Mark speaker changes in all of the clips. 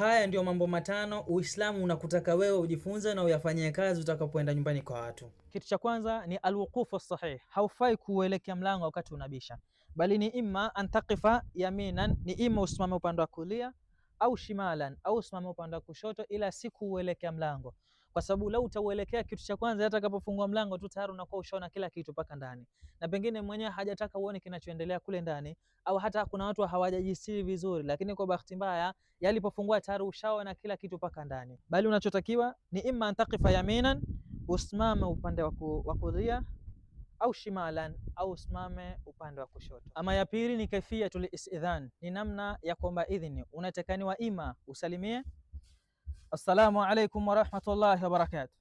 Speaker 1: Haya ndio mambo matano Uislamu unakutaka wewe ujifunze na uyafanyie kazi utakapoenda nyumbani kwa watu. Kitu cha kwanza ni alwuqufu sahih, haufai kuelekea mlango wakati unabisha, bali ni imma antaqifa yaminan, ni imma usimame upande wa kulia au shimalan, au usimame upande wa kushoto, ila si kuuelekea mlango, kwa sababu lau utauelekea, kitu cha kwanza, hata atakapofungua mlango tu tayari unakuwa ushaona kila kitu mpaka ndani, na pengine mwenyewe hajataka uone kinachoendelea kule ndani, au hata kuna watu hawajajistiri vizuri, lakini kwa bahati mbaya yalipofungua tayari ushaona kila kitu mpaka ndani. Bali unachotakiwa ni imma antaqifa yaminan, usimame upande wa kulia au shimalan, au usimame upande wa kushoto. Ama ya pili ni kaifiyatul istidhan, ni namna ya kuomba idhini. Unatakaniwa ima usalimie assalamu alaikum warahmatullahi wabarakatuh,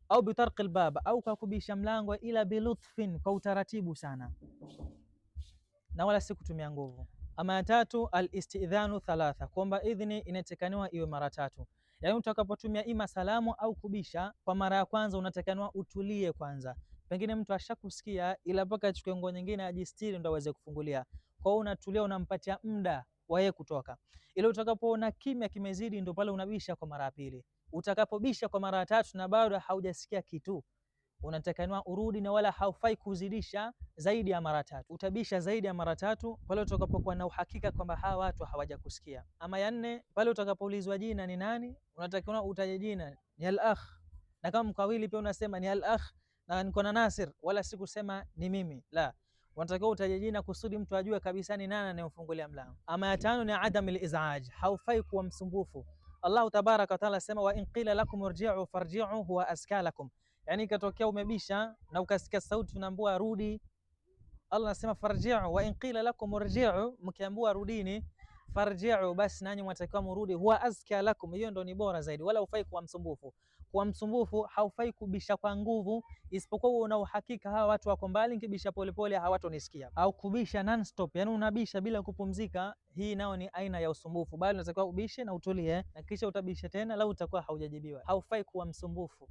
Speaker 1: au bitarqi albab, au kwa kubisha mlango, ila bilutfin, kwa utaratibu sana na wala si kutumia nguvu. Ama ya tatu alistidhanu thalatha, kuomba idhini inatakaniwa iwe mara tatu. Yaani utakapotumia ima salamu au kubisha kwa mara ya kwanza, unatakaniwa utulie kwanza. Pengine mtu ashakusikia, ila mpaka achukue nguo nyingine ajistiri ndo aweze kufungulia. Kwa hiyo unatulia, unampatia muda wa yeye kutoka. Ila utakapoona kimya kimezidi, ndo pale unabisha kwa mara ya pili. Utakapobisha kwa mara ya tatu na bado haujasikia kitu, unatakaniwa urudi, na wala haufai kuzidisha zaidi ya mara tatu. Utabisha zaidi ya mara tatu pale utakapokuwa na uhakika kwamba hawa watu hawajakusikia. Ama ya nne, pale utakapoulizwa jina ni nani, unatakiwa utaje jina ni al-akh, na kama mkawili pia unasema ni al-akh na niko na Nasir, wala si kusema ni mimi, la, unatakiwa utaje jina kusudi mtu ajue kabisa ni nani anayemfungulia mlango. Ama ya tano ni adam al-izaj, haufai kuwa msumbufu. Allahu tabaraka wa taala asema, wa in qila lakum irji'u farji'u huwa azka lakum. Yani ikatokea umebisha na ukasikia sauti unaambiwa rudi, Allah anasema farji'u, wa in qila lakum irji'u, mkiambiwa rudini, farji'u, basi nanyi mwatakiwa murudi, huwa azka lakum, hiyo ndo ni bora zaidi. Wala hufai kuwa msumbufu. Kuwa msumbufu haufai kubisha kwa nguvu, isipokuwa una uhakika hawa watu wako mbali, nikibisha polepole hawatonisikia, au kubisha non-stop, yani unabisha bila kupumzika. Hii nao ni aina ya usumbufu, bali unatakiwa ubishe na utulie, na kisha utabisha tena, lau utakuwa haujajibiwa. Haufai kuwa msumbufu.